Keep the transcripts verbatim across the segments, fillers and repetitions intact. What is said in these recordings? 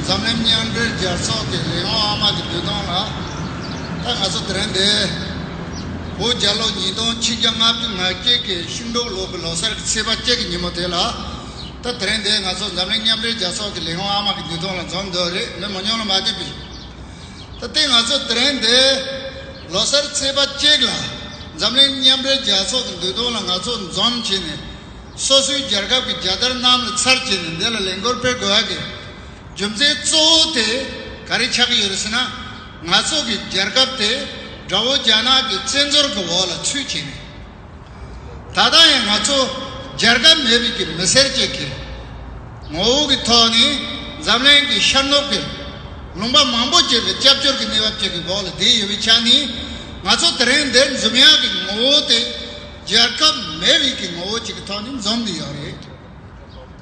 འཛམ་གླིང་མཉམ་འབྲེལ་རྒྱལ་ཚོགས་ཀྱི་ལས་དབང་དབུ་མ་གི་བདུད་དོང་ལ། ད་ང་ཚོ་དེ་རིང་འདི་བོད་རྒྱལ་ལོ་ཉིས་སྟོང་ཆིག་བརྒྱ་ལྔ་བཅུ་ང་བརྒྱད་ཀྱི་ཤིང་འབྲུག་ལོ་གི་ལོ་སར་གྱི་ཚེས་པ་གཅིག་གི་ཉིན་མོ་དེ་ལ། ད་དེ་རིང་འདི་ང་ཚོ་འཛམ་གླིང་མཉམ་འབྲེལ་རྒྱལ་ཚོགས་ཀྱི་ལས་དབང་དབུ་མ་གི་བདུད་དོང་ལ་འཛོམས་འདུག་རེད། མི་མང་ཉུང་ལ་མ་ལྟོས་པའི། ད་ལྟའི་ང་ཚོ་དེ་རིང་འདི་ལོ་སར་ཚེས་པ་གཅིག་ལ་འཛམ་གླིང་མཉམ་འབྲེལ་རྒྱལ་ཚོགས་ཀྱི་བདུད་དོང་ལ་ང་ཚོ་འཛོམས་བྱས་ནས། སོ་སོའི་རྒྱལ་ཁབ་ཀྱི་རྒྱལ་དར་གནམ་ལ་འཚེར་བྱས་ནས་འདི་ལ་ལས་འགུལ་སྤེལ་དགོས་ཡ་གི་རྒྱུ་མཚན་གཙོ་བོ་དེ་ག་རེ་ཆགས་ཀྱི་ཡོད་རེད་ཟེར་ན། ང་ཚོ་གི་རྒྱལ་ཁབ་དེ་དགྲ་བོ་རྒྱ་ནག་གི་བཙན་འཛུལ་གྱི་འོག་ལ་ཚུད་བྱས་ནས། ད་ལྟ་ཡང་ང་ཚོ་རྒྱལ་ཁབ་མེད་པའི་གི་མི་སེར་ཅིག་གི་ངོ་བོ་གི་ཐོག་ནས་འཛམ་གླིང་གི་ཤར་ནུབ་ཀྱི་ལུང་པ་མང་པོ་ཅིག་གི་སྐྱབས་བཅོལ་གྱི་གནས་བབ་ཅིག་གི་འོག་ལ་བསྡད་ཡོད་པའི་ཆ་ནས། ང་ཚོ་དེ་རིང་འདིར་འཛོམས་ཡག་གི་ངོ་བོ་དེ་རྒྱལ་ཁབ་མེད་པའི་གི་ངོ་བོ་ཅིག་གི་ཐོག་ནས་འཛོམས་བསྡད་ཡོད་རེད།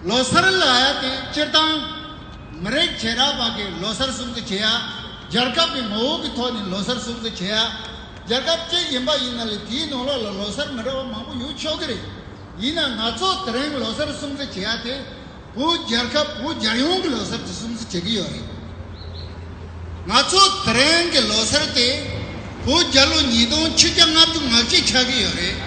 ལོ་སར་ལབ་ཡ་དེ་སྤྱིར་བཏང་མི་རིགས་བྱེ་བྲག་པ་གི་ལོ་སར་སྲུང་བརྩི་བྱེད་ཡ། རྒྱལ་ཁབ་ཀྱི་ངོ་བོ་གི་ཐོག་ནས་ལོ་སར་སྲུང་བརྩི་བྱེད་ཡ། རྒྱལ་ཁབ་གཅིག་ཡིན་པ་ཡིན་ན་ལས་དེའི་ནང་ལོགས་ལ་ལོ་སར་མི་འདྲ་བ་མང་པོ་ཡོད་ཆོག་གི་རེད། ཡིན་ན་ང་ཚོ་དེ་རིང་ལོ་སར་སྲུང་བརྩི་བྱེད་ཡ་དེ་བོད་རྒྱལ་ཁབ་བོད་རྒྱལ་ཡོངས་ཀྱི་ལོ་སར་དེ་སྲུང་བརྩི་བྱེད་ཀྱི་ཡོད་རེད། ང་ཚོ་དེ་རིང་གི་ལོ་སར་དེ་བོད་རྒྱལ་ལོ་ཉིས་སྟོང་ཆིག་བརྒྱ་ལྔ་བཅུ་ང་གཅིག་ཆགས་ཀྱི་ཡོད་རེད།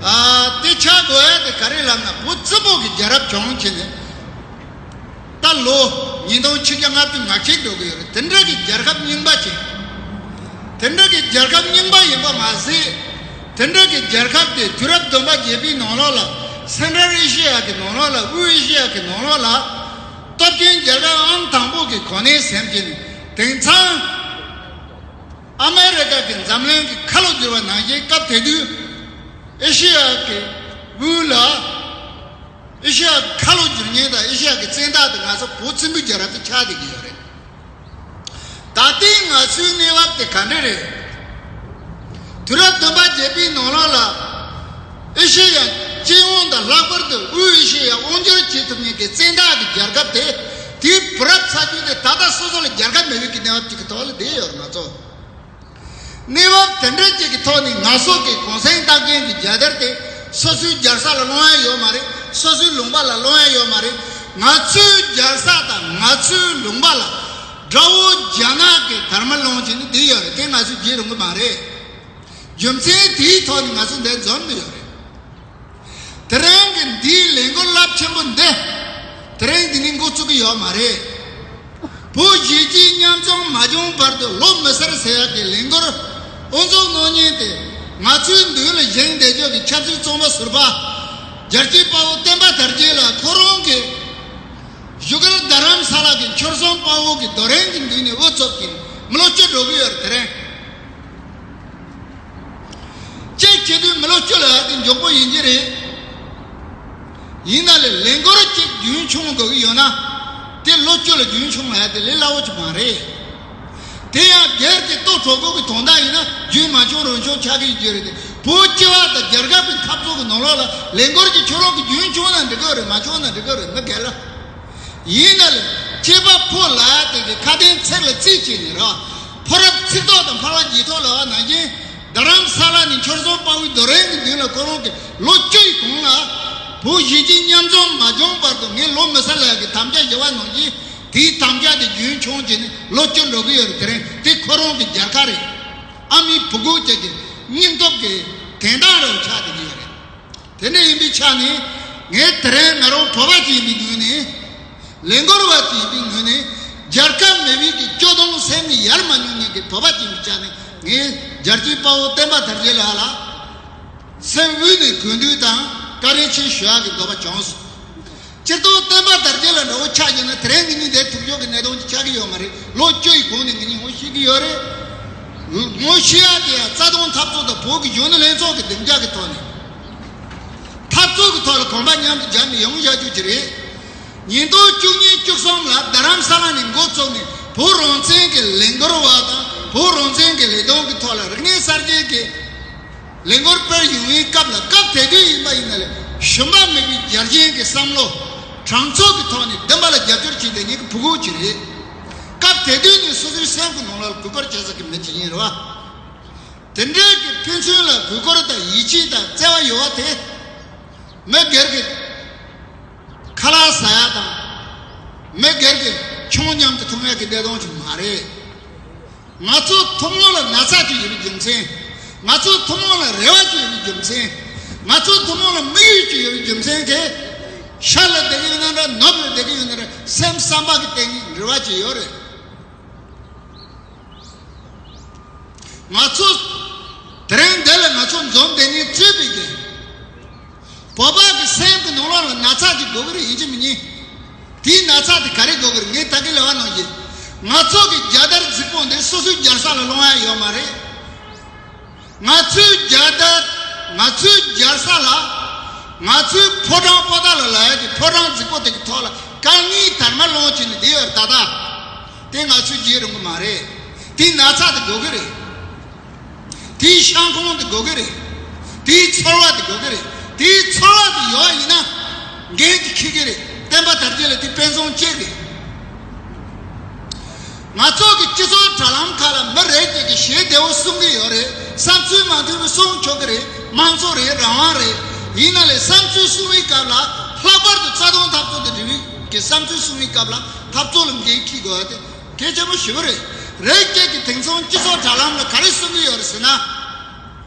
ཨ། དེ་ཆགས་དགོས་ཡ་དེ་ག་རེ་ལབ་ན། བོད་རྩིས་པོ་གི་རྒྱལ་རབས་བྱུང་བྱས་ནས་ད་ལོ་ཉིས་སྟོང་ཆིག་བརྒྱ་ལྔ་བཅུ་ང་གཅིག་འགྲོ་གི་ཡོད་རེད། དེ་འདྲ་གི་རྒྱལ་ཁབ་རྙིང་པ་ཅིག་དེ་འདྲ་གི་རྒྱལ་ཁབ་རྙིང་པ་ཡིན་པ་མ་ཟད། དེ་འདྲ་གི་རྒྱལ་ཁབ་དེ་དུས་རབས་བདུན་པ་བརྒྱད་པའི་ནང་ལོགས་ལ། སེན་ཊྲལ་ཨེ་ཤི་ཡ་གི་ནང་ལོགས་ལ། དབུས་ཨེ་ཤི་ཡ་གི་ནང་ལོགས་ལ། སྟོབས་ཆེན་རྒྱལ་ཁབ་ཨང་དང་པོ་གི་གོ་གནས་ཟིན་བྱས་ནས། དེང་སང་ཨ་མེ་རི་ཀ་གི་འཛམ་གླིང་གི་ཁ་ལོ་བསྒྱུར་བ་ནང་བཞིན། སྐབས་དེ་དུས་ཨེ་ཤི་ཡ་གི་དབུས་ལ། ཨེ་ཤི་ཡ་ཁ་ལོ་བསྒྱུར་མཁན་དང་ཨེ་ཤི་ཡ་གི་བཙན་བདག་དེ་ང་ཚོ་བོད་བཙན་པོའི་རྒྱལ་རབས་དེ་ཆགས་བསྡད་ཀྱི་ཡོད་རེད། ད་ལྟའི་ང་ཚོའི་གནས་བབ་དེ་ག་འདྲ་རེད། དུས་རབས་བདུན་པ་བརྒྱད་པའི་ནང་ལོགས་ལ། ཨེ་ཤེ་ཡ་སྤྱི་ཡོངས་དང་ལྷག་པར་དུ་དབུས་ཨེ་ཤེ་ཡ་དབང་སྒྱུར་བྱེད་ཐུབ་མཁན་གྱི་བཙན་བདག་གི་རྒྱལ་ཁབ་དེ། དེའི་བུ་རབས་ཚ་རྒྱུད་དེ་ད་ལྟ་སོ་སོ་ལ་རྒྱལ་ཁབ་མེད་པའི་གི་གནས་བབ་ཅིག་གི་ཐོག་ལ་བསྡད་ཡོད་རེད། ང་ཚོ་གནས་བབ་དེ་འདྲ་ཅིག་གི་ཐོག་ནས་ང་ཚོ་གི་གུང་སེང་བཏབ་མཁན་གྱི་རྒྱལ་དར་དེ་སོ་སོའི་རྒྱལ་ས་ལ་སློང་ཡ་ཡོད་མ་རེད། སོ་སོའི་ལུང་པ་ལ་སློང་ཡ་ཡོད་མ་རེད། ང་ཚོའི་རྒྱལ་ས་དང་ང་ཚོའི་ལུང་པ་ལ་དགྲ་བོ་རྒྱ་ནག་གི་དར་དམར་སློང་བྱས་ནས་བསྡད་ཡོད་རེད། དེ་ང་ཚོས་བརྗེད་ཡོང་གི་མ་རེད། རྒྱུ་མཚན་དེའི་ཐོག་ནས་ང་ཚོ་འདིར་འཛོམས་བསྡད་ཡོད་རེད། དེ་རིང་གི་འདིའི་ལས་འགུལ་རླབས་ཆེན་པོ་འདི་དེ་རིང་འདི་ནས་འགོ་བཙུགས་ཀྱི་ཡོད་མ་རེད། བོད་གཞིས་བྱེས་མཉམ་འཛོམས་མ་བྱུང་བར་དུ་ལོ་མི་སར་ཟེར་ཡག་གི་ལས་འགུལ་དབུ་འཛུགས་གནང་མཁན་དེ། ང་ཚོའི་མདུན་ལ་བཞེངས་བསྡད་ཆོག་གི་ཆབ་སྲིད་བཙོན་པ་ཟུར་པ་རྒྱལ་གཅེས་དཔའ་བོ་བསྟན་པ་དར་རྒྱས་ལགས། ཁོ་རང་གིས་བཞུགས་སྒར་རྡ་རམ་ས་ལ་གི་ཆོལ་གསུམ་དཔའ་བོ་གི་རྡོ་རིང་གི་མདུན་ནས་དབུ་ཚུགས་ཀྱིན་མི་ལོ་བཅུ་འགྲོ་གི་ཡོད་རེད། དེ་རིང་གཅིག་བྱེད་དུས་མི་ལོ་བཅུ་ལ་ཡ་དེ་མགྱོགས་པོ་ཡིན་གྱི་རེད། ཡིན་ན་ལས་ལས་འགུལ་གཅིག་རྒྱུན་འཁྱོངས་དགོས་ཀྱི་ཡོད་ན། དེ་ལོ་བཅུ་ལ་རྒྱུན་འཁྱོངས་ལ་ཡ་དེ་ལས་སླ་བོ་ཅིག་མ་རེད། དེ་ཡང་སྒེར་གྱི་ལྟོ་གྲོགས་པོ་གི་དོན་དག་ཡིན་ན་རྒྱུན་མ་འཁྱོངས་རུང་འཁྱོངས་ཆགས་ཀྱི་ཡོད་རེད་དེ། བོད་སྤྱི་བ་དང་རྒྱལ་ཁབ་ཀྱི་འཐབ་རྩོད་ཀྱི་ནང་ལོགས་ལ་ལས་འགུལ་གྱི་ཁྱོད་རང་གི་རྒྱུན་འཁྱོངས་ན་འགྲིག་གི་རེད། མ་འཁྱོངས་ན་འགྲིག་གི་རེད། མི་སྒེར་ལ། ཡིན་ན་ལས་སྐྱེས་པ་ཕོ་ལ་ཡ་དེ་གི་ཁ་དན་ཚིག་ལ་རྩིས་བྱས་ནས་ར། ཕོ་རབ་ཚིག་ཐོག་དང་འཕགས་པ་རྗེས་ཐོག་ལ་བ་ནང་བཞིན། རྡ་རམ་ས་ལ་ནས་ཆོལ་གསུམ་དཔའ་བོའི་རྡོ་རིང་གི་མདུན་ལ་ཁོ་རང་གི་ལོ་བཅུ་ཡི་གོང་ལ་བོད་གཞིས་བྱེས་མཉམ་འཛོམས་མ་བྱུང་བར་དུ་ངས་ལོ་མི་སར་ལ་ཡ་གི་དམ་བཅའ་བཞག་པ་ནང་བཞིན། དེའི་དམ་བཅའ་དེ་རྒྱུན་འཁྱོངས་བྱས་ནས་ལོ་བཅུ་འགྲོ་གི་ཡོད་རེད། དེ་རིང་དེ་ཁོ་རང་གི་རྒྱལ་ཁ་རེད། ཨ་མའི་བུ་རྒོད་ཅིག་གི་སྙིང་སྟོབས་ཀྱི་དོན་དག་རང་ཆགས་བསྡད་ཀྱི་ཡོད་རེད། དེ་འདྲ་ཡིན་པའི་ཆ་ནས་ངས་དེ་རིང་ང་རང་བོད་པ་ཅིག་ཡིན་པའི་ངོས་ནས། ལས་འགུལ་བ་ཅིག་ཡིན་པའི་ངོས་ནས། རྒྱལ་ཁབ་མེད་པའི་གི་སྐྱོ་གདུང་སེམས་ནས་ཡལ་མ་མྱོང་མཁན་གྱི་བོད་པ་ཅིག་ཡིན་པའི་ཆ་ནས། ངས་རྒྱལ་གཅེས་དཔའ་བོ་བསྟན་པ་དར་རྒྱས་ལགས་ལ་སེམས་དབུས་ནས་གུས་འདུད་དང་བཀའ་དྲིན་ཆེ་ཞུ་ཡག་གི་འདོད་པ་བྱུང་སོང་། སྤྱིར་བཏང་བསྟན་པ་དར་རྒྱས་ལགས་འདྲ་བོ་ཆགས་ཡོད་ན་དེ་རིང་གི་ཉིན་དེར་ཐུག་ཆོག་གི་གནད་དོན་ཅིག་ཆགས་ཀྱི་ཡོད་མ་རེད། ལོ་བཅུ་ཡི་གོང་ནས་ངེད་གཉིས་ངོ་ཤེས་ཀྱི་ཡོད་རེད། ངོ་ཤེས་ཡ་དེ་ཡང་རྩ་དོན་འཐབ་རྩོད་དང་བོད་ཀྱི་གཞོན་ནུ་ལྷན་ཚོགས་ཀྱི་སྡིངས་ཆ་གི་ཐོག་ནས། འཐབ་རྩོད་ཀྱི་ཐོག་ལ་གོམ་པ་མཉམ་དུ་སྦྱར་ནས་ཡོང་བཞག་རྒྱུ་ཅིག་རེད། ཉིས་སྟོང་བཅུ་གཉིས་བཅུ་གསུམ་ལ་རྡ་རམ་ས་ལ་ནས་འགོ་བཙུགས་ནས་བོད་རང་བཙན་གྱི་ལས་འགུལ་བ་དང་བོད་རང་བཙན་གྱི་ལས་དོན་གྱི་ཐོག་ལ་རིག་གནས་གསར་བརྗེ་གི་ལས་འགུལ་སྤེལ་ཡོང་བའི་སྐབས་ལ། སྐབས་དེ་དུས་ཡིན་པ་ཡིན་ན་ལས་ཞུམ་པ་མེད་པའི་རྒྱལ་ཞེན་གྱི་བསམ་བློ་དྲང་ཚུགས་ཀྱི་ཐོག་ནས་བདེན་པ་ལ་རྒྱབ་སྐྱོར་བྱེད་མཁན་གྱི་བུ་རྒོད་ཅིག་རེད། སྐབས་དེ་དུས་ནས་སོ་སོའི་སེམས་ཀྱི་ནང་ལ་གུས་བཀུར་བྱེད་ས་གི་མི་ཅིག་ཡིན་རེད་བ། དེ་འདྲའི་གི་ཕན་ཚུན་ལ་གུས་བཀུར་དང་ཡིད་ཆེས་དང་བརྩེ་བ་ཡོད་པ་དེ། མི་སྒེར་གྱི་ཁ་ལག་ཟ་ཡ་དང་། མི་སྒེར་གྱི་ ཁྱོད་མཉམ་དུ་ཐུག་ཡག་གི་བདེ་དོན་ཅིག་མ་རེད། ང་ཚོ་ཐུན་མོང་ལ་ན་ཚ་ཅིག་ཡོད་པའི་རྒྱུ་མཚན། ང་ཚོ་ཐུན་མོང་ལ་རེ་བ་ཅིག་ཡོད་པའི་རྒྱུ་མཚན། ང་ཚོ་ཐུན་མོང་ལ་དམིགས་ཡུལ་ཅིག་ཡོད་པའི་རྒྱུ་མཚན་གྱིས། ཤར་ལ་བསྡད་ཀྱི་ཡོད་ན་འདྲ། ནུབ་ལ་བསྡད་ཀྱི་ཡོད་ན་འདྲ། སེམས་བསམ་པ་གི་སྟེང་ནས་འབྲེལ་བ་ཅིག་ཡོད་རེད། ང་ཚོ་དེ་རིང་འདི་ལ་ང་ཚོ་འཛོམས་བསྡད་མཁན་གཙོས་པའི་གི་བོད་པ་གི་སེམས་ཀྱི་ནང་ལོགས་ལ་ན་ཚ་ཅིག་དགོས་ཀྱི་རེད། ཡིན་གཅིག་མིན་གཉིས། དེའི་ན་ཚ་དེ་ག་རེ་དགོས་ཀྱི་རེད། ངས་ད་གིན་ལབ་པ་ནང་བཞིན། ང་ཚོ་གི་རྒྱལ་དར་རྫིག་པོ་འདི་སོ་སོའི་རྒྱལ་ས་ལ་སློང་ཡ་ཡོད་མ་རེད། ང་ཚོའི་རྒྱལ་དར། ང་ཚོའི་རྒྱལ་ས་ལ། ང་ཚོའི་ཕོ་བྲང་པོ་ཏཱ་ལ་ལབ་ཡ་གི་ཕོ་བྲང་རྫིག་པོ་དེ་གི་ཐོག་ལ་སྐར་ལྔའི་དར་དམར་སློང་བྱས་ནས་བསྡད་ཡོད་རེད། ད་ལྟ་དེ་ང་ཚོས་བརྗེད་རུང་གི་མ་རེད། དེའི་ན་ཚ་དེ་དགོས་ཀྱི་རེད། དེའི་ཤ་ཁོང་དེ་དགོས་ཀྱི་རེད། དེའི་ཚོར་བ་དེ་དགོས་ཀྱི་རེད། དེའི་ཚོར་བ་དེ་ཡོད་ཡིན་ན་འགན་དེ་འཁྱེར་གྱི་རེད། བསྟན་པ་དར་རྒྱས་ལ་དེ་དཔེ་མཚོན་གཅིག་རེད། ང་ཚོ་གི་སྤྱི་ཚོགས་དྲ་ལམ་ཁག་ལ་མི་རེ་གཅིག་གིས་ཞེ་བདེ་བོ་གསུང་གི་ཡོད་རེད། བསམ་ཚུལ་མ་མཐུན་པ་གསུང་ཆོག་གི་རེད། དམངས་གཙོ་རེད། རང་དབང་རེད། ཡིན་ན་ལས་བསམ་ཚུལ་གསུང་བའི་སྐབས་ལ་ལྷག་པར་དུ་རྩ་དོན་འཐབ་རྩོད་དང་འབྲེལ་བའི་གི་བསམ་ཚུལ་གསུང་བའི་སྐབས་ལ་འཐབ་རྩོད་ལ་འགན་འཁྱེར་དགོས་པ་དེ་གལ་ཆེན་པོ་ཞེ་པོ་རེད། རེ་གཅིག་གིས་དེང་སང་སྤྱི་ཚོགས་དྲ་ལམ་ལ་ག་རེ་གསུང་གི་ཡོད་རེད་ཟེར་ན།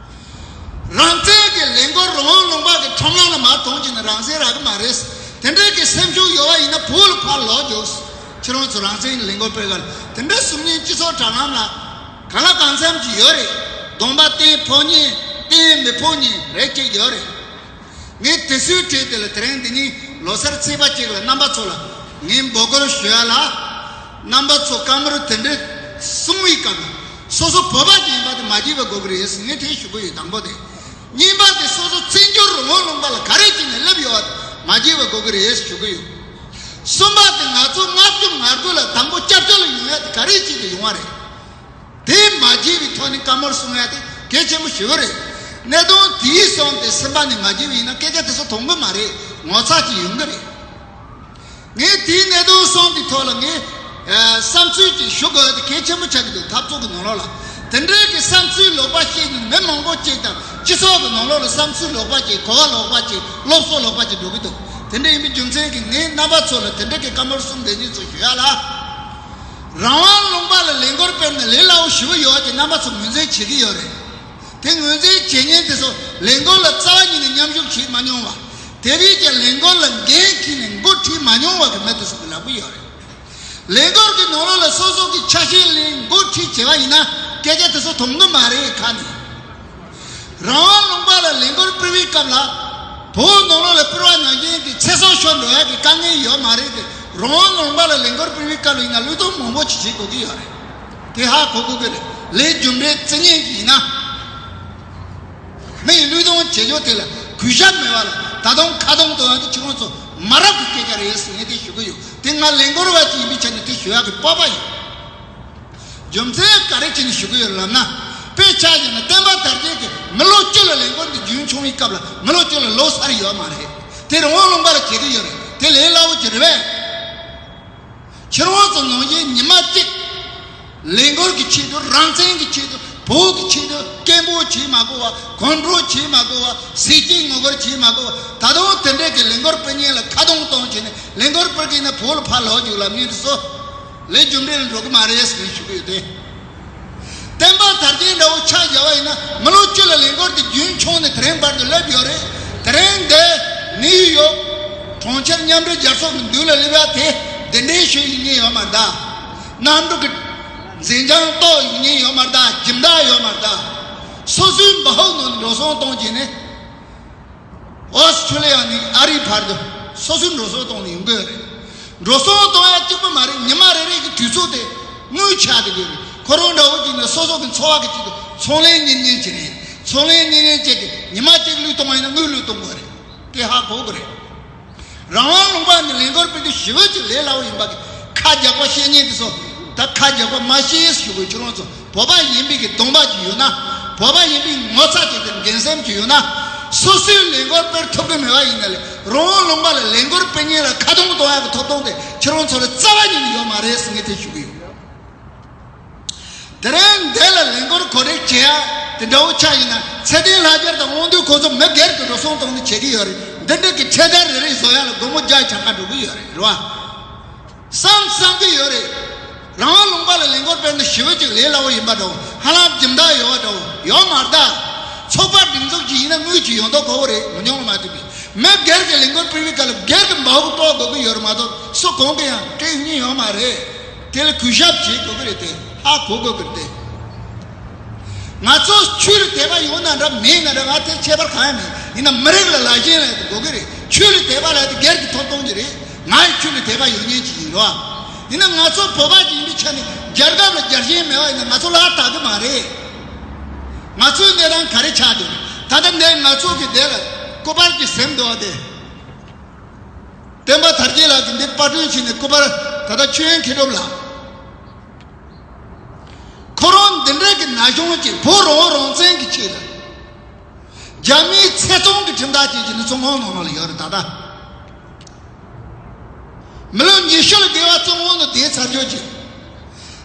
རང་བཙན་གྱི་ལས་འགུལ་རང་དབང་ལུང་པ་གི་ཁྲོམ་ལམ་ལ་མར་ཐོན་གྱི་ནི་རང་བཙན་རག་གི་མ་རེད། དེ་འདྲའི་གི་སེམས་ཤུགས་ཡོད་པ་ཡིན་ན་བོད་ལ་ཕར་ལོག་རྒྱུགས། ཁྱེད་རང་ཚོ་རང་བཙན་གྱི་ལས་འགུལ་སྤེལ་ག་ལ། དེ་འདྲ་གསུང་མཁན་སྤྱི་ཚོགས་དྲ་ལམ་ལ་གང་ལ་གང་འཚམ་ཅིག་ཡོད་རེད། གདོང་པ་བསྟན་ཕོག་མཁན་བསྟན་མི་ཕོག་མཁན་རེ་གཅིག་ཡོད་རེད། ངས་དེ་ཚོའི་གྲས་དེ་ལ་དེ་རིང་འདི་ཉིད་ལོ་གསར་ཚེས་པ་གཅིག་ལ་རྣམ་པ་ཚོ་ལ་ངས་འབོད་སྐུལ་ཞུ་ཡ་ལ། རྣམ་པ་ཚོ་བཀའ་མོལ་དེ་འདྲ་གསུང་བའི་སྐབས་ལ་སོ་སོ་བོད་པ་ཅིག་ཡིན་པ་དེ་མ་བརྗེད་པ་དགོས་ཀྱི་རེད་ཟེར་ངས་དེ་ཞུ་གི་ཡོད། དང་པོ་དེ། གཉིས་པ་དེ་སོ་སོ་བཙན་བྱོལ་རང་དབང་ལུང་པ་ལ་ག་རེ་བྱས་ནས་སླེབས་ཡོད་པ་དེ་མ་བརྗེད་པ་དགོས་ཀྱི་རེད་ཞུ་གི་ཡོད། གསུམ་པ་དེ་ང་ཚོ་ལྔ་བཅུ་ང་དགུ་ལ་དང་པོ་སྐྱབས་བཅོལ་ལ་ཡོང་ཡ་དེ་ག་རེ་བྱས་ནས་ཡོང་བ་རེད། དེ་མ་བརྗེད་པའི་ཐོག་ནས་བཀའ་མོལ་གསུང་ཡ་དེ་གལ་ཆེན་པོ་ཞེ་པོ་རེད། གནད་དོན་དེའི་སོང་དེ་སེམས་པ་ནས་མ་བརྗེད་པ་ཡིན་ན་སྐད་ཆ་དེ་ཚོ་ཐོན་གི་མ་རེད། ངོ་ཚ་ཅིག་ཡོང་གི་རེད། ངས་དེའི་གནད་དོན་སོང་དེའི་ཐོག་ལ་ངས་ཨ་བསམ་ཚུལ་ཅིག་ཞུ་དགོས་དེ་གལ་ཆེན་པོ་ཆགས་ཀྱི་འདུག་འཐབ་རྩོད་ཀྱི་ནང་ལོགས་ལ་དེ་འདྲའི་གི་བསམ་ཚུལ་ལོག་པ་བཤད་ནས་མི་མང་པོ་ཅིག་དང་སྤྱི་ཚོགས་ཀྱི་ནང་ལོགས་ལ་བསམ་ཚུལ་ལོག་པ་ཅིག་གོ་བ་ལོག་པ་ཅིག་སློབ་གསོ་ལོག་པ་ཅིག་འགྲོ་གི་འདུག་དེ་འདྲ་ཡིན་པའི་རྒྱུ་མཚན་གྱིས་ངས་རྣམ་པ་ཚོ་ལ་དེ་འདྲ་གི་བཀའ་མོལ་གསུམ་དེ་གཉིས་ཚོ་ཞུ་ཡ་ལ། རང་དབང་ལུང་པ་ལ་ལས་འགུལ་སྤེལ་ན་ལས་སླ་བོ་ཞེ་པོ་ཡོད་ཅེས་རྣམ་པ་ཚོ་ངོས་འཛིན་བྱེད་ཀྱི་ཡོད་རེད། དེ་ངོས་འཛིན་བྱེད་མཁན་དེ་ཚོ་ལས་འགུལ་ལ་རྩ་བ་ཉིད་ནས་མཉམ་ཞུགས་བྱེད་མ་མྱོང་བ། དེ་རིགས་ཀྱི་ལས་འགུལ་ལ་འགན་འཁྱེར་ནས་འགོ་ཁྲིད་མ་མྱོང་བ་གི་མི་དེ་ཚོ་གི་ལབ་ཀྱི་ཡོད་རེད། ལས་འགུལ་གྱི་ནང་ལོགས་ལ་སོ་སོ་གི་ཆ་ཤས་ལེན་འགོ་ཁྲིད་བྱས་པ་ཡིན་ན་སྐད་ཆ་དེ་ཚོ་ཐོན་གི་མ་རེད་ཁ་ནས། རང་དབང་ལུང་པ་ལ་ལས་འགུལ་སྤེལ་བའི་སྐབས་ལ། བོད་ནང་ལོགས་ལ་སྤེལ་བ་ནང་བཞིན་གྱི་ཚེ་སྲོག་ཤོར་འགྲོ་ཡ་གི་དཀའ་ངལ་ཡོད་མ་རེད་དེ། རང་དབང་ལུང་པ་ལ་ལས་འགུལ་སྤེལ་བའི་སྐབས་ལ་ཡིན་ན་བློས་གཏོང་མང་པོ་ཞིག་བྱེད་དགོས་ཀྱི་ཡོད་རེད། དེ་ཧ་གོ་དགོས་ཀྱི་རེད། ལས་རྒྱུ་འབྲས་བརྩི་མཁན་ཞིག་ཡིན་ན། མི་ཡི་བློས་གཏོང་བྱེད་ཕྱོགས་དེ་ལ་གུས་ཞབས་མེད་པ་ལ་ད་དུང་ཁ་རྡུང་གཏོང་ཡ་དེ་ཁྱེད་རང་ཚོ་མ་རབས་ཀྱི་སྐད་ཆ་རེད་ཟེར་ངས་དེ་ཞུ་གི་ཡོད། དེ་ང་ལས་འགུལ་བ་ཅིག་ཡིན་པའི་ཆ་ནས་དེ་ཞུ་ཡག་གི་སྤོབས་པ་ཡོད། རྒྱུ་མཚན་ག་རེ་བྱས་ནས་ཞུ་གི་ཡོད་ལབ་ན། དཔེ་ཆ་བཞག་ན་བསྟན་པ་དར་རྒྱས་ཀྱིས་མི་ལོ་བཅུ་ལ་ལས་འགུལ་འདི་རྒྱུན་འཁྱོངས་པའི་སྐབས་ལ་མི་ལོ་བཅུ་ལ་ལོ་གསར་ཡོད་མ་རེད། དེ་རང་དབང་ལུང་པ་ལ་བྱེད་ཀྱི་ཡོད་རེད། དེ་ལས་སླ་བོ་ཅིག་རེད་པས། ཁྱེད་རང་ཚོ་ནང་བཞིན་ཉི་མ་གཅིག་ལས་འགུལ་གྱི་ཆེད་དུ། རང་བཙན་གྱི་ཆེད་དུ། བོད་ཀྱི་ཆེད་དུ་སྐད་འབོད་བྱེད་མ་དགོས་པ། གོམ་བགྲོད་བྱེད་མ་དགོས་པ། ཟས་བཅད་ངོ་རྒོལ་བྱེད་མ་དགོས་པ། ད་དུང་དེ་འདྲའི་གི་ལས་འགུལ་སྤེལ་མཁན་ལ་ཁ་རྡུང་གཏོང་བྱས་ནས་ལས་འགུལ་སྤེལ་མཁན་ནི་བོད་ལ་ཕར་ལོག་རྒྱུགས་ལབ་མཁན་དེ་ཚོ་ལས་རྒྱུ་འབྲས་ལ་འགྲོ་གི་མ་རེད་ཟེར་ནས་ཞུ་གི་ཡོད་དེ། བསྟན་པ་དར་རྒྱས་འདྲ་བོ་ཆ་བཞག་པ་ཡིན་ན་མི་ལོ་བཅུ་ལ་ལས་འགུལ་དེ་རྒྱུན་འཁྱོངས་ནས་དེ་རིང་བར་དུ་སླེབས་ཡོད་རེད། དེ་རིང་འདི་ནིའུ་ཡོག་གྲོང་ཁྱེར་མཉམ་འབྲེལ་རྒྱལ་ཚོགས་ཀྱི་མདུན་ལ་སླེབས་ཡ་དེ་གདན་འདྲེན་ཞུ་ཡིན་མཁན་ཡོད་མ་རེད་ད། གནམ་གྲུ་གི་འཛིན་བྱང་ཏོག་ཡིན་མཁན་ཡོད་མ་རེད་ད། སྦྱིན་བདག་ཡོད་མ་རེད་ད། སོ་སོའི་འབའ་ཧུག་ནང་ནས་འགྲོ་སོང་གཏོང་བྱས་ནས། ཨོ་སི་ཁྲུ་ལི་ཡ་ནས་ཨ་རིའི་བར་དུ་སོ་སོའི་འགྲོ་སོང་གཏོང་ནས་ཡོང་གི་ཡོད་རེད། འགྲོ་སོང་གཏོང་ཡ་གཅིག་པུ་མ་རེད། ཉི་མ་རེ་རེ་གི་དུས་ཚོད་དེ་དངུལ་ཆགས་བསྡད་ཀྱི་ཡོད་རེད། ཁོ་རང་འདྲ་བོ་ཅིག་ནས་སོ་སོ་གི་འཚོ་བ་གི་ཆེད་དུ་ཚོང་ལས་གཉེར་མཁན་ཅིག་རེད། ཚོང་ལས་གཉེར་མཁན་ཅིག་གིས་ཉི་མ་གཅིག་བློས་གཏོང་བ་ཡིན་ན་དངུལ་བློས་གཏོང་དགོས་རེད། དེ་ཧ་གོ་དགོས་རེད། རང་དབང་ལུང་པ་ནས་ལས་འགུལ་སྤེལ་དུས་ཞི་བ་ཅིག་ལས་སླ་བོ་ཡིན་པ་གི་ཁ་རྒྱག་པ་བཤད་མཁན་དེ་ཚོ་ད་ཁ་རྒྱག་པ་མ་བཤད་ཞུ་དགོས། ཁྱེད་རང་ཚོ་བོད་པ་ཡིན་པའི་གི་གདོང་པ་ཅིག་ཡོད་ན། བོད་པ་ཡིན་པའི་ངོ་ཚ་ཅིག་དང་འགན་སེམས་ཅིག་ཡོད་ན། སོ་སོའི་ལས་འགུལ་སྤེལ་ཐུབ་ཀྱི་མེད་པ་ཡིན་ན་ལས་རང་དབང་ལུང་པ་ལ་ལས་འགུལ་སྤེལ་མཁན་ལ་ཁ་རྡུང་གཏོང་ཡག་གི་ཐོབ་ཐང་དེ་ཁྱེད་རང་ཚོ་ལ་རྩ་བ་ཉིད་ནས་ཡོད་མ་རེད་ཟེར་ངས་དེ་ཞུ་གི་ཡོད། དེ་རིང་འདི་ལ་ལས་འགུལ་གོ་སྒྲིག་བྱེད་ཡ་དེ་འདྲ་བོ་ཆགས་ཡིན་ན། ཚེ་བརྟན་ལྷ་རྒྱལ་དང་དབང་འདུས་ཁོང་ཚོ་མི་སྒེར་གྱི་འགྲོ་སོང་གཏོང་ནས་བྱེད་ཀྱི་ཡོད་རེད། འདི་འདྲ་གི་ཁྲལ་དར་རེ་རེ་བཟོ་ཡ་ལ་སྒོར་མོ་བརྒྱ་གྱངས་ཁ་འགྲོ་གི་ཡོད་རེད། རེད་བ། བསམ་བསམ་གི་ཡོད་རེད། སྐོར་སྤེལ་ན་ཞི་བ་ཅིག་ལས་སླ་བོ་ཡིན་པ་འདྲ་བོ། ཧ་ལམ་སྦྱིན་བདག་ཡོད་པ་འདྲ་བོ་ཡོད་མ་རེད་ད། ཚོགས་པ་སྒྲིག་འཛུགས་ཅིག་ཡིན་ན་དངུལ་ཅིག་ཡོང་མདོག་ཁ་པོ་རེད། མི་ཉུང་ལ་མ་ཐུབ་པས། མི་སྒེར་གྱི་ལས་འགུལ་སྤེལ་བའི་སྐབས་ལ་སྒེར་གྱི་མ་འོངས་རྟོགས་དགོས་ཀྱི་ཡོད་རེད་མ་གཏོགས། སུ་གང་གི་ཡང་སྤྲད་མཁན་ཡོད་མ་རེད། དེ་ལ་གུས་ཞབས་བྱེད་དགོས་ཀྱི་རེད། དེ་ཧ་གོ་དགོས་ཀྱི་རེད་དེ། ང་ཚོ་ཆོས་ལ་དད་པ་ཡོད་ན་འདྲ་མེད་ན་འདྲ། ང་དེ་ཁྱད་པར་གང་ཡང་མེད། ཡིན་ན་མི་རིགས་ལ་ལ་ཞེན་ལ་དགོས་ཀྱི་རེད། ཆོས་ལ་དད་པ་ལ་དེ་སྒེར་གྱི་ཐོབ་ཐང་ཅིག་རེད། ང་ཡི་ཆོས་ལ་དད་པ་ཡོད་མཁན་ཅིག་ཡིན་རོགས། ཡིན་ན་ང་ཚོ་བོད་པ་ཅིག་ཡིན་པའི་ཆ་ནས་རྒྱལ་ཁབ་ལ་རྒྱལ་ཞེན་མེད་པ་ཡིན་ན་ང་ཚོ་ལ་དག་གི་མ་རེད། ང་ཚོའི་གནས་སྟངས་ག་རེ་ཆགས་འདུག་ད་ལྟ་འདིར་ང་ཚོ་གི་དེ་ལ་སྐུ་པར་གྱི་ཟེར་འདུག་པ་དེ། བསྟན་པ་དར་རྒྱས་ལགས་ཀྱིས་འདི་པར་སྐྲུན་བྱས་ནས། སྐུ་པར་ད་ལྟ་ཆོས་དབྱིངས་མཁས་གྲུབ་ལགས། ཁོ་རང་འདི་འདྲའི་གི་ན་གཞོན་གྱིས་བོད་རང་དབང་རང་བཙན་གྱི་ཆེད་ལ། རྒྱ་མིའི་ཚེ་ཐང་གི་ཁྲིམས་ཐག་བཅད་ཀྱི་ནི་བཙོན་ཁང་ནང་ལ་ཡོད་རེད་ད་ལྟ། མི་ལོ་ཉི་ཤུ་ལས་བརྒལ་བ་བཙོན་ཁང་ནང་བསྡད་ཚར་ཆོག་ཅིག་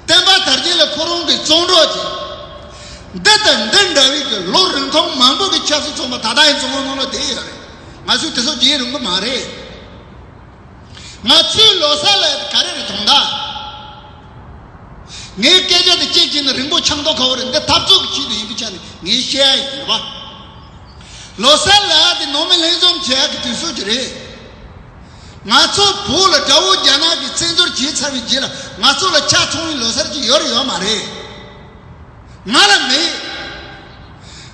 བསྟན་པ་དར་རྒྱས་ལ་ཁོ་རང་གི་བཙོན་གྲོགས་ཀྱི། འདི་དང་འདི་འདྲ་བའི་གི་ལོ་རིང་ཐུང་མང་པོ་གི་ཆབ་སྲིད་བཙོན་པ་ད་ལྟ་ཡང་བཙོན་ཁང་ནང་ལ་བསྡད་ཡོད་རེད། ང་ཚོས་དེ་ཚོ་བརྗེད་རུང་གི་མ་རེད། ང་ཚོའི་ལོ་གསར་ལ་ག་རེ་རེད་དོན་དག་ངའི་སྐད་ཆ་དེ་གཅིག་བྱས་ན་རིང་པོ་ཆགས་མདོག་ཁ་པོ་རེད། འདི་འཐབ་རྩོད་ཀྱི་ཆེད་དུ་ཡིན་པའི་ཆ་ནས་ངས་བཤད་ཡ་ཡིན་པ། ལོ་གསར་ལ་དེ་ནང་མི་ལྷན་འཛོམས་བྱེད་ཡག་གི་དུས་ཚོད་ཅིག་རེད། ང་ཚོ་བོད་ལ་དགྲ་བོ་རྒྱ་ནག་གིས་བཙན་འཛུལ་བྱས་ཚར་བའི་རྗེས་ལ་ང་ཚོ་ལ་ཆ་ཚང་བའི་ལོ་གསར་ཅིག་ཡོད་རེད་ཡོད་མ་རེད། ང་ལ་མེད།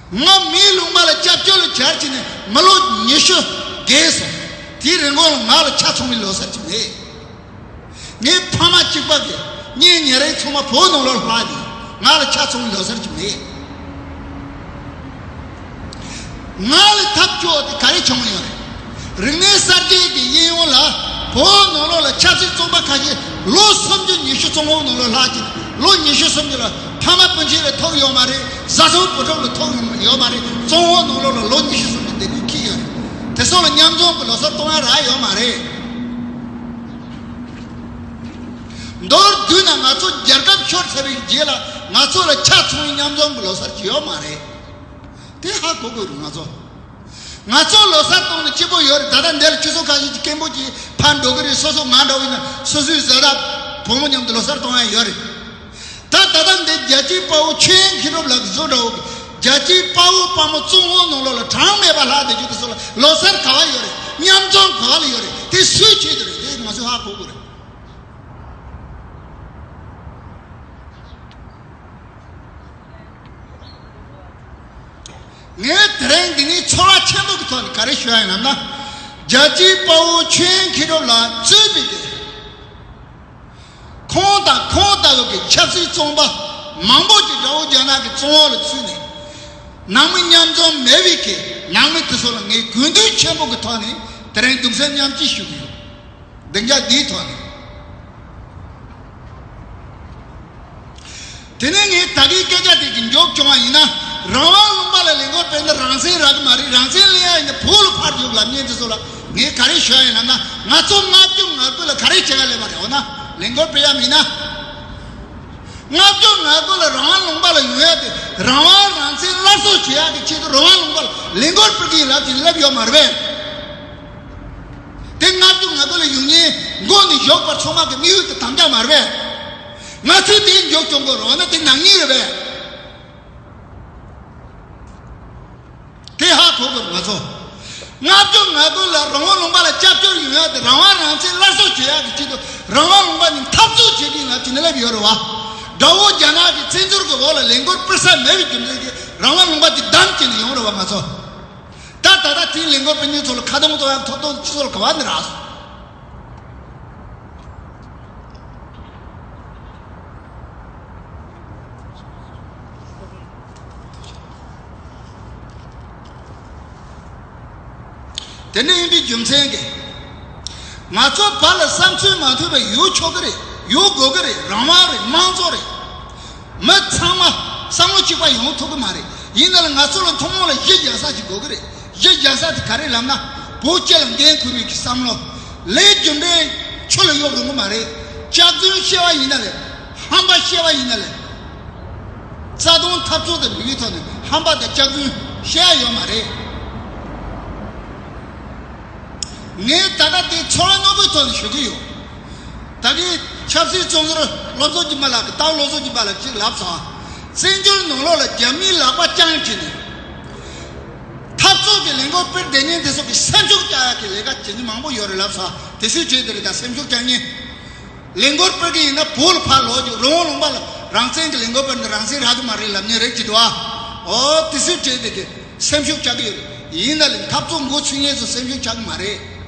ང་མིའི་ལུང་པ་ལ་སྐྱབས་བཅོལ་ལ་གྱར་བྱས་ནས་མི་ལོ་ཉི་ཤུ་བརྒལ་སོང་། དེའི་རིང་གོང་ལ་ང་ལ་ཆ་ཚང་བའི་ལོ་གསར་ཅིག་མེད། ངའི་ཕ་མ་གཅིག་པ་གི་གཉེན་ཉེ་རིང་ཚང་མ་བོད་ནང་ལོགས་ལྷག་ནས་ང་ལ་ཆ་ཚང་བའི་ལོ་གསར་ཅིག་མེད། ང་ལ་ཐབས་སྐྱོ་དེ་ག་རེ་བྱུང་ཡོད་རེད། རིག་གནས་གསར་བརྗེ་གི་དབྱིན་ཡུལ་ལ་བོད་ནང་ལོགས་ལ་ཆབ་སྲིད་བཙོན་པ་ཁ་ཤས་ལོ་སུམ་ཅུ་ཉི་ཤུ་བཙོན་འོག་ནང་ལོགས་ལྷག་ཅིག་ལོ་ཉི་ཤུ་སུམ་ཅུ་ལ་ཕ་མ་སྤུན་མཆེད་ལ་ཐུག་ཡོད་མ་རེད། བཟའ་ཚང་བུ་ཕྲུག་ལ་ཐུག་ཡོད་མ་རེད། བཙོན་འོག་ནང་ལོགས་ལ་ལོ་ཉི་ཤུ་སུམ་ཅུ་བསྡད་དུས་འཁྱེར་ཡོད་རེད། དེ་ཚོ་ལ་མཉམ་འཛོམས་ཀྱི་ལོ་གསར་གཏོང་ཡ་རག་ཡོད་མ་རེད། མདོར་བསྡུས་ན་ང་ཚོ་རྒྱལ་ཁབ་ཤོར་ཚར་བའི་རྗེས་ལ་ང་ཚོ་ལ་ཆ་ཚང་བའི་མཉམ་འཛོམས་ཀྱི་ལོ་གསར་ཅིག་ཡོད་མ་རེད། དེ་ཧ་གོ་དགོས་རེད་ང་ཚོ། ང་ཚོ་ལོ་གསར་གཏོང་ནས་སྐྱིད་པོ་ཡོད་རེད། ད་ལྟ་འདིར་ཁྱི་ཚོ་ཁ་ཤས་ཀྱི་སྐད་འབོད་ཀྱིས་ཕར་འགྲོ་གི་རེད། སོ་སོ་ང་འདྲ་བོ་ཡིན་ན་སོ་སོའི་བཟའ་ཟླ་བུ་མོ་མཉམ་དུ་ལོ་གསར་གཏོང་ཡ་ཡོད་རེད། ད་ད་ལྟ་འདི་རྒྱལ་གཅེས་དཔའ་བོ་ཆོས་དབྱིངས་མཁས་གྲུབ་ལགས་ཀྱི་བཟོ་འདྲ་བོ་གི་རྒྱལ་གཅེས་དཔའ་བོ་དཔའ་མོ་བཙོན་འོག་ནང་ལོགས་ལ་གྲངས་མེད་པ་ལྷག་བསྡད་རྒྱུ་དེ་ཚོ་ལ་ལོ་གསར་ག་བ་ཡོད་རེད། མཉམ་འཛོམས་ག་བ་ལ་ཡོད་རེད། དེ་སུའི་ཆེད་དུ་རེད། དེ་ང་ཚོས་ཧ་གོ་དགོས་རེད། ངས་དེ་རིང་འདི་ནས་ཚོར་བ་ཆེན་པོ་གི་ཐོག་ནས་ག་རེ་ཞུ་ཡ་ཡིན་ལབ་ན། རྒྱལ་གཅེས་དཔའ་བོ་ཆོས་དབྱིངས་མཁས་གྲུབ་ལགས་གཙོས་པའི་གི་ཁོང་དང་ཁོང་ལྟ་བུ་གི་ཆབ་སྲིད་བཙོན་པ་མང་པོ་ཅིག་དགྲ་བོ་རྒྱ་ནག་གི་བཙོན་འོག་ལ་ཚུད་ནས་ནང་མི་མཉམ་འཛོམས་མེད་པའི་གི་ནང་མི་དེ་ཚོ་ལ་ངས་དགོས་འདུན་ཆེན་པོ་གི་ཐོག་ནས་དེ་རིང་གདུང་སེམས་མཉམ་སྐྱེད་ཞུ་གི་ཡོད། སྡིངས་ཆ་འདིའི་ཐོག་ནས། དེ་ནས་ངས་ད་གིན་སྐད་ཆ་དེ་གི་མགྱོགས་བྱུང་བ་ཡིན་ན། རང་དབང་ལུང་པ་ལ་ལས་འགུལ་སྤེལ་ན་རང་བཙན་རག་གི་མ་རེད། རང་བཙན་ལེན་ཡ་ཡིན་ན་བོད་ལ་ཕར་རྒྱུགས་ལབ་མཁན་དེ་ཚོ་ལ་ངས་ག་རེ་ཞུ་ཡ་ཡིན་ལབ་ན། ང་ཚོ་ལྔ་བཅུ་ང་དགུ་ལ་ག་རེ་བྱེད་ག་སླེབས་པ་རེད། འོ་ན་ལས་འགུལ་སྤེལ་ཡ་མིན་ན། ལྔ་བཅུ་ང་དགུ་ལ་རང་དབང་ལུང་པ་ལ་ཡོང་ཡ་དེ་རང་དབང་རང་བཙན་སླར་གསོ་བྱེད་ཡ་གི་ཆེད་དུ་རང་དབང་ལུང་པ་ལ་ལས་འགུལ་སྤེལ་གི་ཡིན་ལབ་ཅིག་སླེབས་ཡོད་མ་རེད་པས། དེ་ལྔ་བཅུ་ང་དགུ་ལ་ཡོང་མཁན་མགོ་ནས་ཞོགས་པ་ཚང་མ་གི་དམིགས་ཡུལ་དེ་དམ་བཅའ་མ་རེད་པས། ང་ཚོས་དེ་མགྱོགས་བྱུང་དགོས་རེད། འོ་ན་དེ་ནག་ཉེས་རེད་པས། དེ་ཧ་གོ་དགོས་རེད་ང་ཚོ། ལྔ་བཅུ་ང་དགུ་ལ་རང་དབང་ལུང་པ་ལ་སྐྱབས་བཅོལ་ཡོང་ཡ་དེ་རང་དབང་རང་བཙན་སླར་གསོ་བྱེད་ཡ་གི་ཆེད་དུ་རང་དབང་ལུང་པ་ནས་འཐབ་རྩོད་བྱེད་ཀྱི་ཡིན་ལབ་ཅིག་ནས་སླེབས་ཡོད་རེད་བ། དགྲ་བོ་རྒྱ་ནག་གི་བཙན་འཛུལ་གྱི་འོག་ལ་ལས་འགུལ་སྤེལ་ས་མེད་པའི་རྒྱུ་མཚན་གྱིས་རང་དབང་ལུང་པ་དེ་བདམས་བྱས་ནས་ཡོང་རེད་བ་ང་ཚོ། ད་ད་ལྟ་དེའི་ལས་འགུལ་སྤེལ་མཁན་ཚོ་ལ་ཁ་རྡུང་གཏོང་ཡ་ཐོབ་ཐང་སྤྱི་ཚོགས་ལ་ག་བ་ནས་རག་སོང་། དེ་འདྲ་ཡིན་པའི་རྒྱུ་མཚན་གྱིས། ང་ཚོ་བར་ལ་བསམ་ཚུལ་མ་མཐུན་པ་ཡོད་ཆོག་གི་རེད། ཡོད་དགོས་ཀྱི་རེད། རང་དབང་རེད། དམངས་གཙོ་རེད། མི་ཚང་མ་བསམ་བློ་གཅིག་པ་ཡོང་ཐུབ་ཀྱི་མ་རེད། ཡིན་ན་ལ་ང་ཚོ་ལ་ཐུན་མོང་ལ་གཞི་རྒྱག་ས་ཞིག་དགོས་ཀྱི་རེད། གཞི་རྒྱག་ས་དེ་ག་རེ་ལབ་ན། བོད་སྤྱི་ལ་འགན་འཁུར་བའི་གི་བསམ་བློ། ལས་རྒྱུ་འབྲས་ཆུ་ལ་གཡོ་རུང་གི་མ་རེད། སྐྱག་རྫུན་བཤད་པ་ཡིན་ན་ལས། ཧམ་པ་བཤད་པ་ཡིན་ན་ལས། རྩ་དོན་འཐབ་རྩོད་དང་འབྲེལ་བའི་ཐོག་ནས་ཧམ་པ་དང་སྐྱག་རྫུན་བཤད་ཡ་ཡོད་མ་རེད། ངས་ད་ལྟ་དེ་ཚོར་བ་རྣོན་པོའི་ཐོག་ནས་ཞུ་གི་ཡོད། ད་གིན་ཆ་ ཆབ་སྲིད་བཙོན་ཟུར་བློ་བཟང་སྦྱིན་པ་ལགས་ཀྱིས། རྟ་བློ་བཟང་སྦྱིན་པ་ལགས་ཅིག་ལབ་སོང་། བཙན་བྱོལ་ནང་ལོགས་ལ་རྒྱ་མིའི་ལག་པ་བརྐྱངས་བྱས་ནས། འཐབ་རྩོད་ཀྱི་ལས་འགུལ་སྤེལ་བསྡད་མཁན་དེ་ཚོ་གི་སེམས་ཤུགས་བཅག་ཡག་གི་ལས་ཀ་བྱེད་མཁན་མང་པོ་ཡོད་རེད་ལབ་སོང་། དེ་སུས་བྱེད་དེ་རེད། ད་སེམས་ཤུགས་བཅག་མཁན། ལས་འགུལ་སྤེལ་གི་ཡིན་ན་བོད་ལ་ཕར་ལོག་རྒྱུ། རང་དབང་ལུང་པ་ལ་རང་བཙན་གྱི་ལས་འགུལ་སྤེལ་ན་རང་བཙན་རག་གི་མ་རེད་ལབ་མཁན་རེད་ཀྱི་འདུག་ཨ། འོ་དེ་སུས་བྱེད་དེ་གི་སེམས་ཤུགས་བཅག་གི་ཡོད་རེད། ཡིན་ན་ལས་འཐབ་རྩོད་འགོ་ཚུགས་མཁན་ཚོ་སེམས་ཤུགས་བཅག་གི་མ་རེད།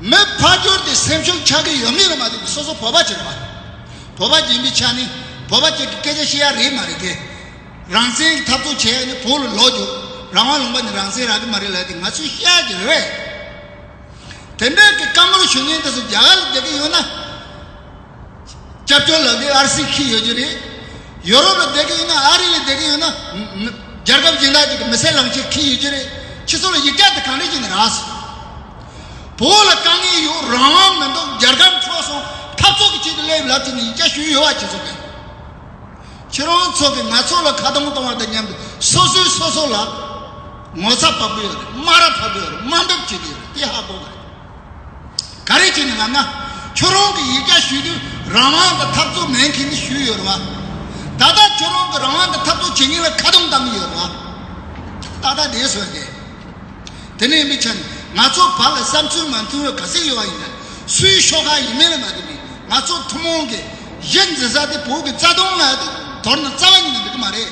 མི་ཕར་ཚུར་དེ་སེམས་ཤུགས་ཆག་གི་ཡོད་མེད་ལ་མ་ལྟོས་པའི་སོ་སོ་བོད་པ་ཅིག་རེད་པ། བོད་པ་ཡིན་པའི་ཆ་ནས་བོད་པ་ཅིག་གིས་སྐད་ཆ་བཤད་ཡ་རེད་མ་རེད་དེ། རང་བཙན་གྱི་འཐབ་རྩོད་བྱས་ནས་བོད་ལ་ལོག་རྒྱུ། རང་དབང་ལུང་པ་ནས་རང་བཙན་རག་གི་མ་རེད་ལབ་དེ་ང་ཚོས་བཤད་ཡ་ཅིག་རེད། དེ་འདྲའི་གི་བཀའ་མོལ་ཞུ་མཁན་དེ་ཚོ་རྒྱ་གར་ལ་བསྡད་ཀྱི་ཡོད་ན། སྐྱབས་བཅོལ་ལབ་དུས་ཨར་སི་འཁྱེར་ཡོད་ཀྱི་རེད། ཡོ་རོབ་ལ་བསྡད་ཀྱི་ཡོད་ན། ཨ་རི་ལ་བསྡད་ཀྱི་ཡོད་ན། མི་རྒྱལ་ཁབ་གཞན་དག་ཅིག་གི་མི་སེར་ལམ་ཁྱེར་འཁྱེར་ཡོད་ཀྱི་རེད། ཁྱེད་ཚོ་ལ་ཡིག་ཆ་དེ་གང་འདྲ་ཅིག་ནས་རག་སོང་། བོད་ལ་དཀའ་ངལ་ཡོད། རང་དབང་མི་འདུག་རྒྱལ་ཁམས་འཕྲོག་སོང་། འཐབ་རྩོད་ཀྱི་ཆེད་དུ་སླེབས་ལབ་ཀྱི་ནས་ཡིག་ཆ་ཞུས་ཡོད་པ། ཁྱེད་ཚོ་གིས། ཁྱེད་རང་ཚོ་གིས་ང་ཚོ་ལ་ཁ་རྡུང་གཏོང་བ་དང་མཉམ་དུ་སོ་སོས་སོ་སོ་ལ་ངོ་ཚ་བབས་ཀྱི་ཡོད་རེད། དམའ་ར་བབས་ཀྱི་ཡོད་རེད། དམའ་འབེབས་བྱེད་ཀྱི་ཡོད་རེད། དེ་ཧ་གོ་དགོས་རེད། ག་རེ་བྱས་ནས་ལབ་ན། ཁྱོད་རང་གིས་ཡིག་ཆ་ཞུ་དུས་རང་དབང་དང་འཐབ་རྩོད་མེད་མཁན་ནི་ཞུས་ཡོད་རེད་པ། ད་ལྟ་ཁྱོད་རང་གིས་རང་དབང་དང་འཐབ་རྩོད་བྱེད་མཁན་ལ་ཁ་རྡུང་བཏང་གི་ཡོད་རེད་པ། ད་ལྟ་དེ་བཟོས་ཏེ། དེ་ནས་མི་ཆ་ནས་ང་ཚོ་བར་ལ་བསམ་ཚུལ་མ་མཐུན་པ་ག་ཚོད་ཡོད་པ་ཡིན་ན། སུའི་ཤོག་ཁག་ཡིན་མིན་ལ་མ་ལྟོས་པའི་ང་ཚོ་ཐུན་མོང་གི་གཞི་འཛིན་ས་དེ་བོད་ཀྱི་རྩ་དོན་ལ་དེ་མདོར་ན་རྩ་བ་ཉིད་ནས་འགྲིག་གི་མ་རེད།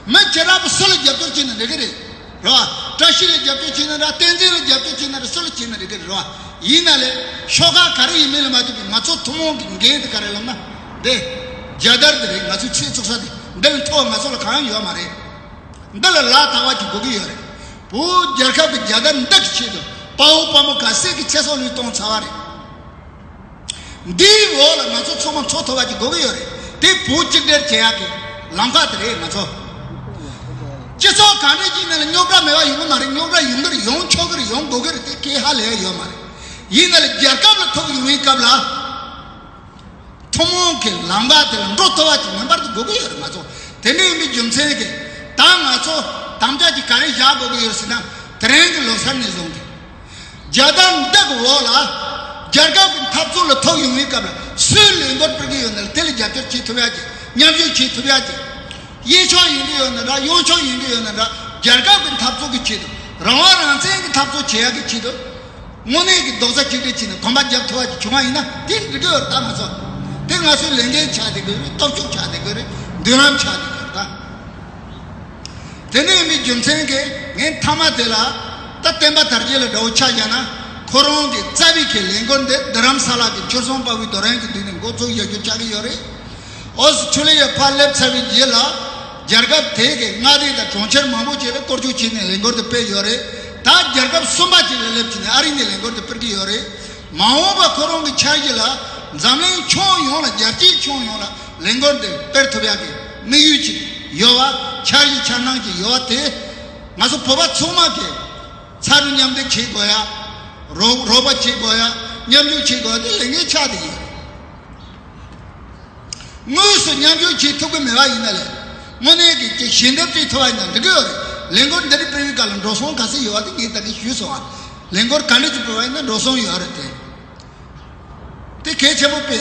མི་བྱེ་བྲག་པ་སུ་ལ་རྒྱབ་སྐྱོར་བྱས་ན་འགྲིག་གི་རེད། རེད་པ། བཀྲ་ཤིས་ལ་རྒྱབ་སྐྱོར་བྱས་ན་འདྲ། བསྟན་འཛིན་ལ་རྒྱབ་སྐྱོར་བྱས་ན་འདྲ། སུ་ལ་བྱས་ན་འགྲིག་གི་རེད་པ། ཡིན་ན་ལས་ཤོག་ཁག་ག་རེ་ཡིན་མིན་ལ་མ་ལྟོས་པའི་ང་ཚོ་ཐུན་མོང་གི་འགན་དེ་ག་རེ་ལབ་ན། འདི་རྒྱལ་དར་དེ་རེད། ང་ཚོའི་ཚེ་བཙུགས་ས་དེ། འདི་ལས་མཐོ་བ་ང་ཚོ་ལ་གང་ཡང་ཡོད་མ་རེད། འདི་ལ་ལག་ཐག་པ་ཅིག་དགོས་ཀྱི་ཡོད་རེད། བོད་རྒྱལ་ཁབ་ཀྱི་རྒྱལ་དར་འདི་གི་ཆེད་དུ་དཔའ་བོ་དཔའ་མོ་ག་ཚད་ཀྱི་ཚེ་སྲོག་བློས་གཏོང་ཚར་བ་རེད། འདིའི་འོག་ལ་ང་ཚོ་ཚང་མ་འཚོ་ཐུབ་པ་ཅིག་དགོས་ཀྱི་ཡོད་རེད། དེ་བོད་གཅིག་སྒྲིལ་བྱེད་ཡག་གི་ལམ་ཁ་དེ་རེད། ང་ཚོ་སྤྱི་ཚོགས་གང་འདྲ་ཅིག་ནང་ལ་རྙོག་དྲ་མེད་པ་ཡོང་གི་མ་རེད། རྙོག་དྲ་ཡོང་གི་རེད། ཡོང་ཆོག་གི་རེད། ཡོང་དགོས་ཀྱི་རེད། དེ་སྐད་ཧ་ལས་ཡ་ཡོད་མ་རེད། ཡིན་ན་ལས་རྒྱལ་ཁབ་ལ་ཐུག་ཡོང་བའི་སྐབས་ལ། ཐུན་མོང་གི་ལམ་ཁ་དེ་ལ་འགྲོ་ཐུབ་པ་ཅིག་ངེས་པར་དུ་དགོས་ཀྱི་ཡོད་རེད། ང་ཚོ་དེ་འདྲ་ཡིན་པའི་རྒྱུ་མཚན་གྱིས་ད་ང་ཚོ་དམ་བཅའ་ཅིག་ག་རེ་བཞག་དགོས་ཀྱི་ཡོད་ཟེར་ན། དེ་རིང་གི་ལོ་གསར་ནས་བཟུང་སྟེ། རྒྱལ་དར་འདི་གི་འོག་ལ་རྒྱལ་ཁབ་ཀྱི་འཐབ་རྩོད་ལ་ཐུག་ཡོང་བའི་སྐབས་ལ་སུས་ལས་འགུལ་སྤེལ་གྱི་ཡོད་ན་དེ་ལ་རྒྱབ་སྐྱོར་བྱེད་ཐུབ་ཡ་ཅིག་མཉམ་ཞུགས་བྱེད་ཐུབ་ཡ་ཅིག་གཡས་ཕྱོགས་ཡིན་གྱི་ཡོད་ན་འདྲ། གཡོན་ཕྱོགས་ཡིན་གྱི་ཡོད་ན་འདྲ། རྒྱལ་ཁབ་ཀྱི་འཐབ་རྩོད་ཀྱི་ཆེད་དུ། རང་དབང་རང་བཙན་གྱི་འཐབ་རྩོད་བྱེད་ཡག་གི་ཆེད་དུ། དངོས་གནས་ཀྱི་རྡོག་རྩ་གཅིག་སྒྲིལ་བྱས་ནས་གོམ་པ་རྒྱབ་ཐུབ་པ་ཅིག་བྱུང་བ་ཡིན་ན་དེ་འགྲིག་གི་ཡོད་རེད། ད་ང་ཚོ་དེ་ང་ཚོའི་ལས་འགན་ཆགས་བསྡད་ཀྱི་རེད། སྟོབས་ཤུགས་ཆགས་བསྡད་ཀྱི་རེད། མདུན་ལམ་ཆགས་བསྡད་ཀྱི་རེད། ད་དེ་འདྲ་ཡིན་པའི་རྒྱུ་མཚན་གྱིས་ངས་མཐའ་མ་དེ་ལ་ད་བསྟན་པ་དར་རྒྱས་ལ་འདྲ་བོ་ཆ་བཞག་ན། ཁོ་རང་གི་རྩ་བའི་གི་ལས་འགུལ་འདི་རྡ་རམ་ས་ལ་གི་ཆོལ་གསུམ་དཔའ་བོའི་རྡོ་རིང་གི་མདུན་ནས་འགོ་བཙུགས་ཡོད་རྒྱུ་ཆགས་ཀྱི་ཡོད་རེད། ཨོ་སི་ཁྲུ་ལི་ཡ་ཕར་སླེབས་ཚར་བའི་རྗེས་ལ། རྒྱལ་ཁབ་དེ་གའི་མངའ་སྡེ་དང་གྲོང་ཁྱེར་མང་པོ་ཅིག་ལ་སྐོར་སྐྱོད་བྱས་ནས་ལས་འགུལ་དེ་སྤེལ་ཡོད་རེད། ད་རྒྱལ་ཁབ་གསུམ་པ་ཅིག་ལ་སླེབས་བྱས་ནས་ཨ་རི་ནས་ལས་འགུལ་དེ་སྤེལ་གྱི་ཡོད་རེད། མ་འོངས་པ་ཁོ་རང་གི་འཆར་གཞི་ལ་འཛམ་གླིང་ཁྱོན་ཡོངས་ལ། རྒྱལ་སྤྱིའི་ཁྱོན་ཡོངས་ལ་ལས་འགུལ་དེ་སྤེལ་ཐུབ་ཡག་གི་དམིགས་ཡུལ་ཅིག་ཡོད་པ། འཆར་གཞི་འཆར་སྣང་ཅིག་ཡོད་པ་དེ། ང་ཚོ་བོད་པ་ཚང་མ་གིས་ཚ་དྲོད་མཉམ་འདེགས་བྱེད་དགོས་ཡ། རོགས་རོགས་པ་བྱེད་དགོས་ཡ། མཉམ་ཞུགས་བྱེད་དགོས་ཡ་དེ་ལས་འགན་ཆགས་བསྡད་ཡོད། དངོས་སུ་མཉམ་ཞུགས་བྱེད་ཐུབ་ཀྱི་མེད་པ་ཡིན་ན་ལས། དངོས་གནས་ཀྱི་ཅིག་ཞལ་འདེབས་སྤྲད་ཐུབ་པ་ཡིན་ན་འགྲིག་གི་ཡོད་རེད། ལས་འགུལ་འདི་འདྲ་སྤེལ་བའི་སྐབས་ལ་འགྲོ་སོང་ག་ཚོད་ཡོད་པ་དེ་ངས་ད་གིན་ཞུས་སོང་ཨ། ལས་འགུལ་ག་འདྲ་ཅིག་སྤེལ་བ་ཡིན་ན་འགྲོ་སོང་ཡོད་རེད་དེ། དེ་གལ་ཆེན་པོ་དཔེ།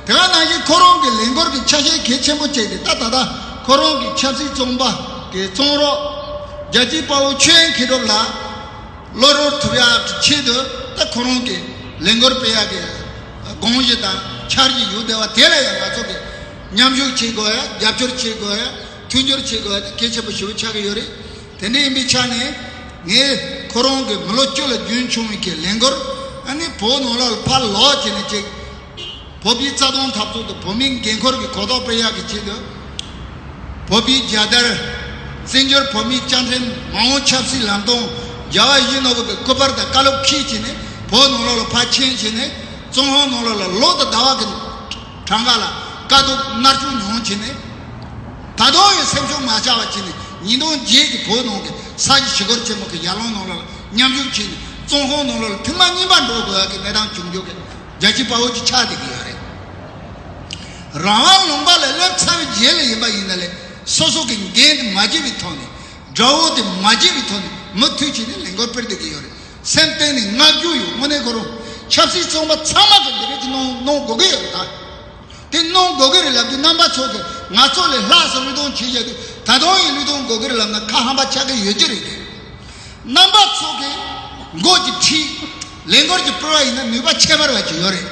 དེ་ག་ནང་བཞིན་ཁོ་རང་གི་ལས་འགུལ་གྱི་ཆ་ཤས་གལ་ཆེན་པོ་བྱས་ཏེ། ད་ད་ལྟ་ཁོ་རང་གི་ཆབ་སྲིད་བཙོན་པ་གི་བཙོན་རོགས་རྒྱལ་གཅེས་དཔའ་བོ་ཆོས་དབྱིངས་མཁས་གྲུབ་ལགས། བློ་རོལ་ཐུབ་ཡག་གི་ཆེད་དུ་ད་ཁོ་རང་གིས་ལས་འགུལ་སྤེལ་ཡག་གི་དགོངས་གཞི་དང་འཆར་གཞི་ཡོད་བསྡད་པ་དེ་ལ་ཡང་ང་ཚོ་གིས་མཉམ་ཞུགས་བྱེད་དགོས་ཡ། རྒྱབ་སྐྱོར་བྱེད་དགོས་ཡ། མཐུན་སྦྱོར་བྱེད་དགོས་ཡ་དེ་གལ་ཆེན་པོ་ཞེ་པོ་ཆགས་ཀྱི་ཡོད་རེད། དེ་འདྲ་ཡིན་པའི་ཆ་ནས་ངས་ཁོ་རང་གི་མི་ལོ་བཅུ་ལ་རྒྱུན་འཁྱོངས་བའི་གི་ལས་འགུལ་ཨ་ནི་བོད་ནང་ལོགས་ལ་ཕར་ལོག་བྱས་ནས་ཅིག་བོད་པའི་རྩ་དོན་འཐབ་རྩོད་དང་བོད་མིའི་འགན་ཁུར་གྱི་གོ་རྟོགས་སྤེལ་ཡག་གི་ཆེད་དུ། བོད་པའི་རྒྱལ་དར། བཙན་བྱོལ་བོད་མིའི་བཅའ་ཁྲིམས། མ་འོངས་ཆབ་སྲིད་ལམ་སྟོན། རྒྱལ་བ་ཡིད་བཞིན་ནོར་བུ་གི་སྐུ་པར་དང་བཀའ་སློབ་འཁྱེར་བྱས་ནས་བོད་ནང་ལོགས་ལ་ཕར་ཕྱིན་བྱས་ནས། བཙོན་ཁང་ནང་ལོགས་ལ་ལོ་དང་ཟླ་བ་གི་གྲངས་ཀ་ལ་དཀའ་སྡུག་མནར་གཅོད་མྱོང་བྱས་ནས། ད་དུང་ཡང་སེམས་ཤུགས་མ་ཆག་པ་བྱས་ནས་ཉིས་སྟོང་བརྒྱད་ཀྱི་བོད་ནང་གི་ས་གཞི་ཞི་རྒོལ་ཆེན་མོ་གི་ཡར་ལངས་ནང་ལོགས་ལ་མཉམ་ཞུགས་བྱས་ནས། བཙོན་ཁང་ནང་ལོགས་ལ་ཐེངས་མ་གཉིས་པ་འགྲོ་དགོས་ཡག་གི་གནས་སྟངས་བྱུང་རྒྱུ་གི་རྒྱལ་གཅེས་དཔའ་བོ་ཅིག་ཆགས་བསྡད་ཀྱི་ཡོད་རེད། རང་དབང་ལུང་པ་ལ་སླེབས་ཚར་བའི་རྗེས་ལ་ཡིན་པ་ཡིན་ན་ལས། སོ་སོ་གི་འགན་དེ་མ་བརྗེད་པའི་ཐོག་ནས། དགྲ་བོ་དེ་མ་བརྗེད་པའི་ཐོག་ནས་མུ་མཐུད་བྱས་ནས་ལས་འགུལ་སྤེལ་བསྡད་ཀྱི་ཡོད་རེད། སེམས་གཏིང་ནས་བསྔགས་བརྗོད་ཡོད། དངོས་གནས་ཁོ་རང་ ཆབ་སྲིད་བཙོན་པ་ཚང་མ་གི་འདི་རེད་ཀྱི་གནང་གནང་དགོས་ཀྱི་ཡོད་རེད་ད། དེ་གནང་དགོས་ཀྱི་རེད་ལབ་དུས་རྣམ་པ་ཚོ་གི་ང་ཚོ་ལས་ལྷག་ཙམ་བློས་གཏོང་བྱེད་བཞག་དུས་ད་དུང་ཡང་བློས་གཏོང་དགོས་ཀྱི་རེད་ལབ་ན་ཁ་ཧམ་པ་ཆགས་ཀྱི་ཡོད་ཀྱི་རེད་དེ། རྣམ་པ་ཚོ་གི་མགོ་གི་ཁྲིད་ལས་འགུལ་གྱི་སྤྲོ་བ་ཡིན་ན་ནུས་པ་ཁྱད་པར་བ་ཅིག་ཡོད་རེད།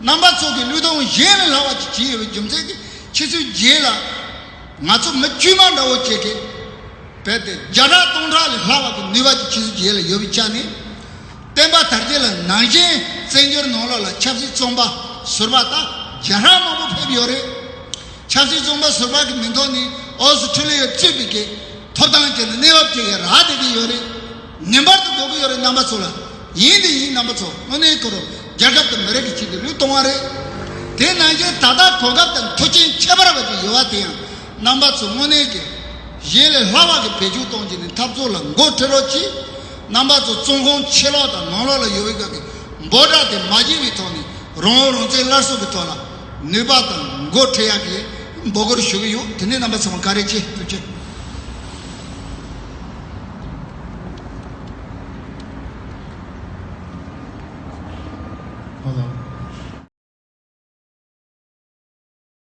རྣམ་པ་ཚོ་གི་བློས་གཏོང་གཞན་ལས་སླ་བ་ཅིག་བྱས་ཡོད་པའི་རྒྱུ་མཚན་གྱིས་ཆུ་ཚོད་བརྒྱད་ལ་ང་ཚོ་མི་དཀྱུས་མ་འདྲ་བོ་བྱས་ཏེ། རྦད་དེ་བརྒྱ་ཕྲག་སྟོང་ཕྲག་ལས་ལྷག་པ་གི་ནུས་པ་ཅིག་ཆུ་ཚོད་བརྒྱད་ལ་ཡོད་པའི་ཆ་ནས། བསྟན་པ་དར་རྒྱས་ལ་ནང་བཞིན་བཙན་བྱོལ་ནང་ལོགས་ལ་ཆབ་སྲིད་བཙོན་པ་ཟུར་པ་དང་བརྒྱ་ཕྲག་མང་པོ་ཕེབས་ཡོད་རེད། ཆབ་སྲིད་བཙོན་པ་ཟུར་པ་གི་མིང་ཐོག་ནས་ཨོ་སི་ཁྲུ་ལི་ཡ་གཙོས་པའི་གི་ཐོབ་ཐང་ཅན་གྱི་གནས་བབ་ཅིག་ཡང་རག་བསྡད་ཀྱི་ཡོད་རེད། ངེས་པར་དུ་དགོས་ཀྱི་ཡོད་རེད་རྣམ་པ་ཚོ་ལ། ཡིན་དེ་ཡིན་རྣམ་པ་ཚོ་དངོས་གནས་ཁོ་རང་རྒྱལ་ཁབ་དང་མི་རིགས་ཀྱི་ཆེད་དུ་བློས་གཏོང་བ་རེད། དེ་ནང་བཞིན་ད་ལྟ་གོ་སྐབས་དང་མཐུན་རྐྱེན་ཁྱད་པར་བ་ཅིག་ཡོད་པ་དེ་ཡང་རྣམ་པ་ཚོ་དངོས་གནས་ཀྱི་གཞན་ལས་སླ་བ་གི་བེད་སྤྱོད་གཏོང་རྒྱུ་ནི་འཐབ་རྩོད་ལ་འགོ་ཁྲིད་རོགས་གྱིས། རྣམ་པ་ཚོ་བཙོན་ཁང་ཕྱི་ལོགས་དང་ནང་ལོགས་ལ་ཡོད་པའི་སྒང་གི་འབོད་སྒྲ་དེ་མ་བརྗེད་པའི་ཐོག་ནས་རང་དབང་རང་བཙན་སླར་གསོ་གི་ཐོག་ལ་ནུས་པ་དང་འགོ་ཁྲིད་ཡག་གི་འབོད་སྐུལ་ཞུ་གི་ཡོད། དེ་ནས་རྣམ་པ་ཚོ་བཀའ་དྲིན་ཆེ། ཐུགས་རྗེ་ཆེ། ཨ་ལ།